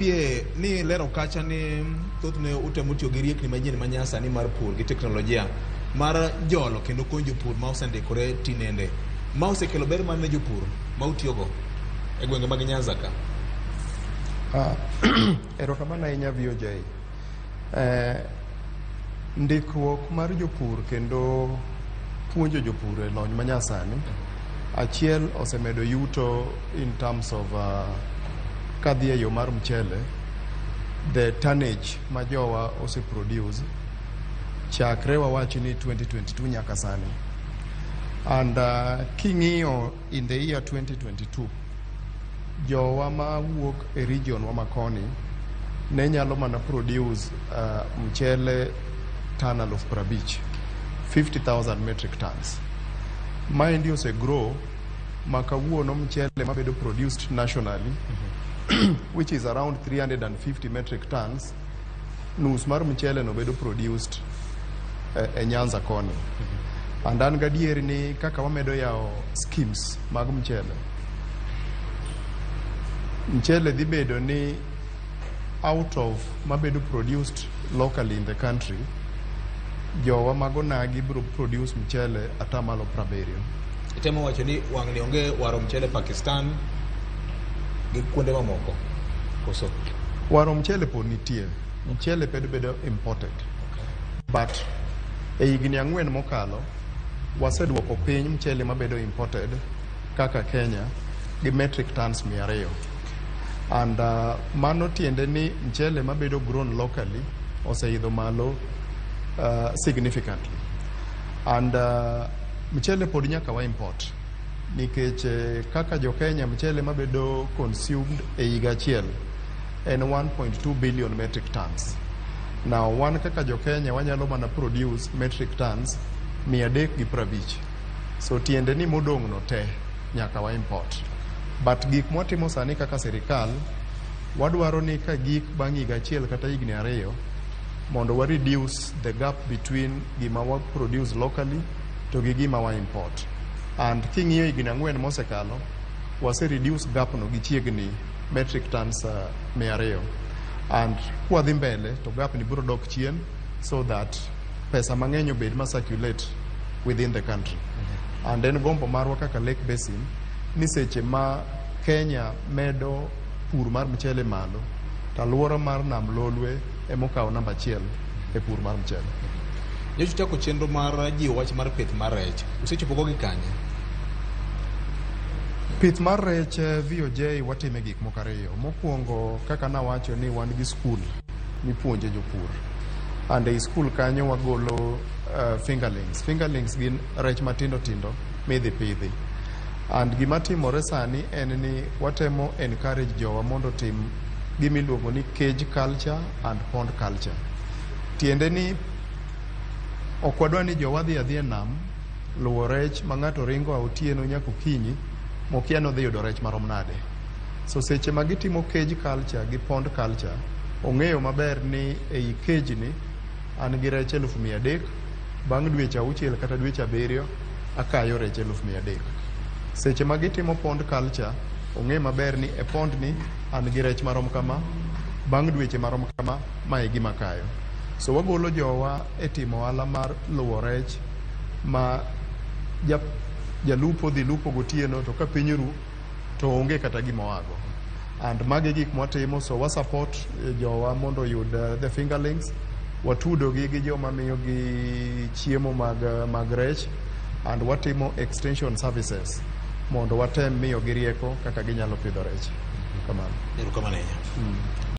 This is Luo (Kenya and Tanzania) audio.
Pie ni lero kacha ni thothne utemo tiyo gi riekni manyien ma nyasani mar pur gi teknolojia mar jolo kendo konyo jopur ma osendikore tinende. Ma osekelo ber mane ne jopur ma utiyogo e gwenge mag Nyanza ka? Erokamano ahinya VOJ. Ndikruok mar jopur kendo puonjo jopur e lony manyasani achiel osemedo yuto in terms of kadhi e yo mar mchele, the tonnage ma jowa ose produce chakre wawach ni 2022 nyaka sani. And king'iyo in the year 2022, jowa ma wuok e region wa makoni ne nyalo mana produce mchele tan 50,000, 50,000 metric tons. Maendi ose grow ma kawuono mchele mabedo produced nationally, which is around 350 metric tons, nus mar mchele no bedo produced e Nyanza koni. And an gadier ni kaka wamedo yawo schemes mag mchele, mchele dhi bedo ni out of mabedo produced locally in the country, jowa mag onagi biro produce mchele 70%. Itemo wacho ni wang'ni onge waro mchele Pakistan gi kuonde mamoko koso? Waro mchele pod nitie, mchele pod bedo imported, but e higni 4 mokalo waseduoko piny mchele mabedo imported kaka Kenya gi metric tons 200. And mano tiende ni mchele mabedo grown locally oseidho malo significantly. And mchele pod nyaka wa import nikech kaka jo Kenya mchele mabedo consumed e higa achiel en 1.2 billion metric tons. Now wan kaka jo Kenya wanyalo mana produce metric tons 350. So tiende ni modong' no te nyaka wa import. But gik mwatimo sani kaka sirikal, wadwaro ni ka gik bang' higa achiel kata higni 2 mondo wa reduce the gap between gima wa produce locally to gi gima wa import. And king'iyo higni 4 mosekalo, wase reduce gap no gi chiegni metric tons 200. And kwadhi mbele to gap ni biro dok chien so that pesa mang'eny obed ma circulate within the country. And en gombo marwa kaka Lake Basin ni seche ma Kenya medo pur mar mchele malo, to alwora mar Nam Lolwe emokawo namba achiel e pur mar mchele. Nyocha uchako chenro mar jiwo wach mar pith mar rech. Usechopo go gi kanye? Pith mar rech, VOJ, watime gik moko ariyo. Mokwongo, kaka nawacho ni wan gi skul mipuonje jopur. And ei skul kanyo wagolo fingerlings. Fingerlings gin rech matindo tindo midhi pidhi. And gima timore sani en ni watemo encourage jowa mondo otim gima iluongo ni cage culture and pond culture. Tiende ni ok wadwa ni jowa dhi adhiya e nam luwo rech ma ng'ato ringo a otieno nyaka okinyi mokia ni odhi yudo rech marom nade. So seche ma gitimo cage culture gi pond culture, ong'eyo maber ni ei cage ni an gi rech 300,000, bang' dweche 6 kata dweche 7 akayo rech 300,000. Seche ma gitimo pond culture, ong'e maber ni e pond ni an gi rech marom kama, bang' dweche marom kama, ma e gima akayo. So wagolo jowa e timo ohala mar luwo rech ma jalupo dhi lupo gotieno to ka piny ru to onge kata gima oago. And magi e gik mwatimo, so wa support jowa mondo oyud the fingerlings, watudogi gi joma miyogi chiemo mag rech, and watimo extension services mondo watem miyogi rieko kaka ginyalo pidho rech. Kamano. Erokamano ahinya.